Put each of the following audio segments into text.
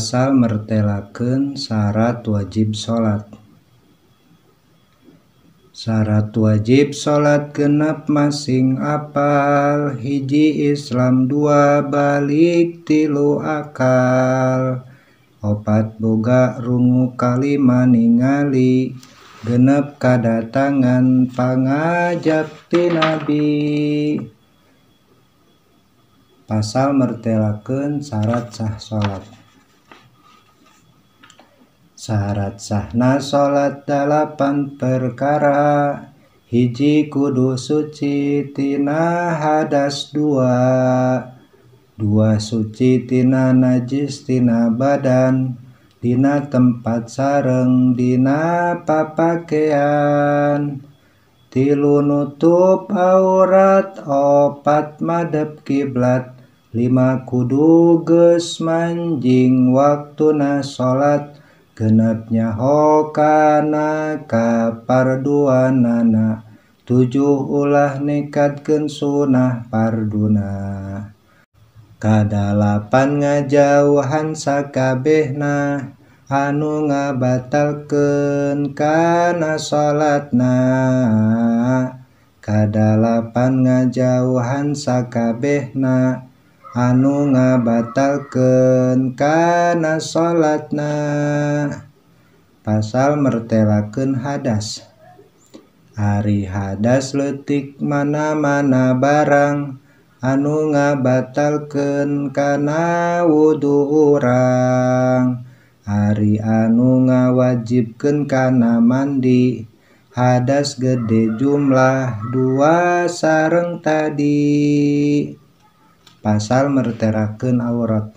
Pasal mertelakeun syarat wajib salat. Syarat wajib salat genep masing apal, hiji Islam, dua balik, tilu akal, opat boga rungu, kalima ningali, genep kadatangan pangajap ti Nabi. Pasal mertelakeun syarat sah salat. Syarat sahna salat 8 perkara, hiji kudu suci tina hadas, dua suci tina najis tina badan, dina tempat sareng dina papakean, tilu nutup aurat, opat madep kiblat, lima kudu geus manjing waktuna salat, genep nyaho kana kaparduanana, tujuh ulah nekatkeun sunah parduna, kadalapan ngajauhan sakabehna anu ngabatalkeun kana salatna, kadalapan ngajauhan sakabehna anu ngabatalkeun kana salatna. Pasal mertelakeun hadas. Ari hadas leutik mana-mana barang anu ngabatalkeun kana wudu urang, ari anu ngawajibkeun kana mandi, hadas gede jumlah 2 sareng tadi. Pasal mertelakeun aurat.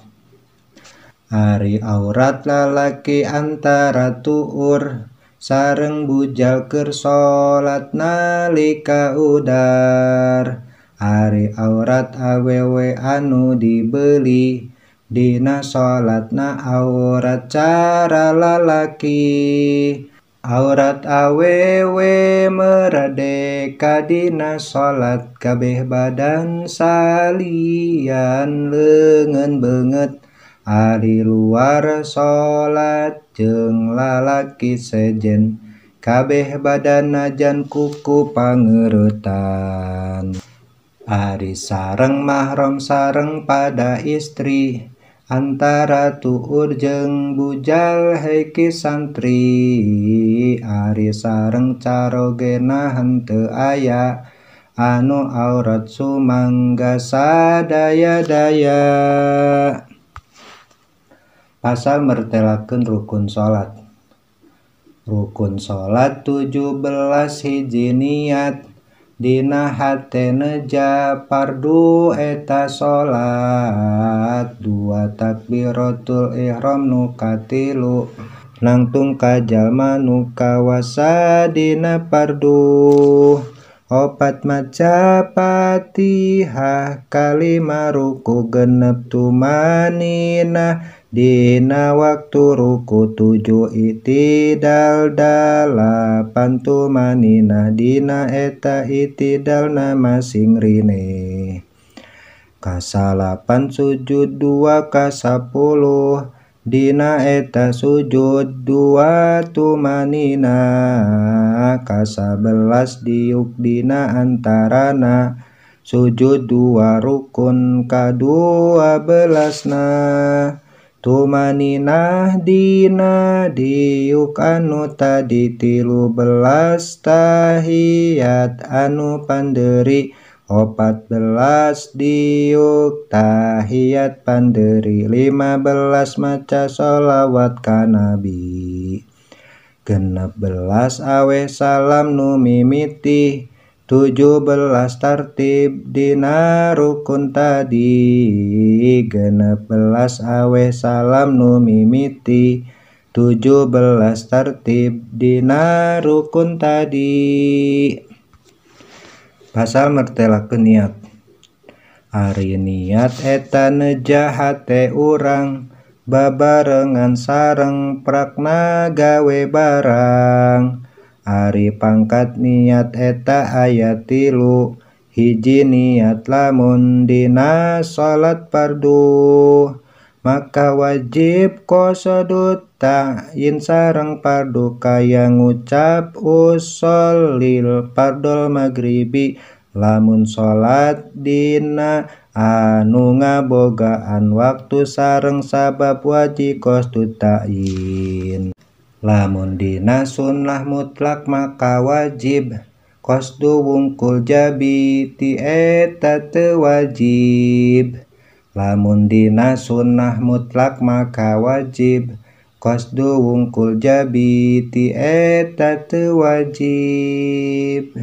Ari aurat lalaki antara tuur sareng bujal keur salat nalika udar, ari aurat awewe anu dibeli dina salatna aurat cara lalaki, aurat awewe meredeka dina salat kabeh badan salian leungeun beungeut, ari luar salat jeung lalaki sejen kabeh badan najan kuku pangereutan, ari sareng mahram sareng pada istri antara tuur jeung bujal heki santri, ari sareng carogena henteu aya anu aurat sumangga sadaya-daya. Pasal mertelakeun rukun salat. Rukun salat 17 hiji niat dina hate neja pardu eta salat, 2 takbiratul ihram nu katilu nangtung ka jalma nu kawasa dina pardu, 4 maca Fatihah, kalima ruku, genep tumaninah dina waktu ruku, 7 itidal, 8 tumaninah dina eta itidalna masing rine, kasalapan sujud 2 ka-10 dina eta sujud 2 tumaninah, ka-11 diuk dina antarana sujud 2 rukun ka-12na tumaninah dina diuk anu tadi, 13 tahiyat anu panderi, 14 diuk tahiyat panderi, 15 maca sholawat ka Nabi, 16 aweh salam nu mimiti, 17 tartib dina rukun tadi, 16 aweh salam nu mimiti, 17 tartib dina rukun tadi. Pasal mertelakeun niat. Ari niat eta neja hate urang babarengan sareng prakna gawe barang, ari pangkat niat eta aya 3, hiji niat lamun dina salat fardu, Maka wajib qasdu ta'yin sareng fardu kaya ngucap ushollil fardhol maghribi. Lamun salat dina anu ngabogaan waktu sareng sabab wajib qasdu ta'yin. Lamun dina sunnah mutlak maka wajib qasdu wungkul jabi ti eta teu wajib. Lamun dina sunnah mutlak maka wajib qasdu wungkul jabi ti eta teu wajib.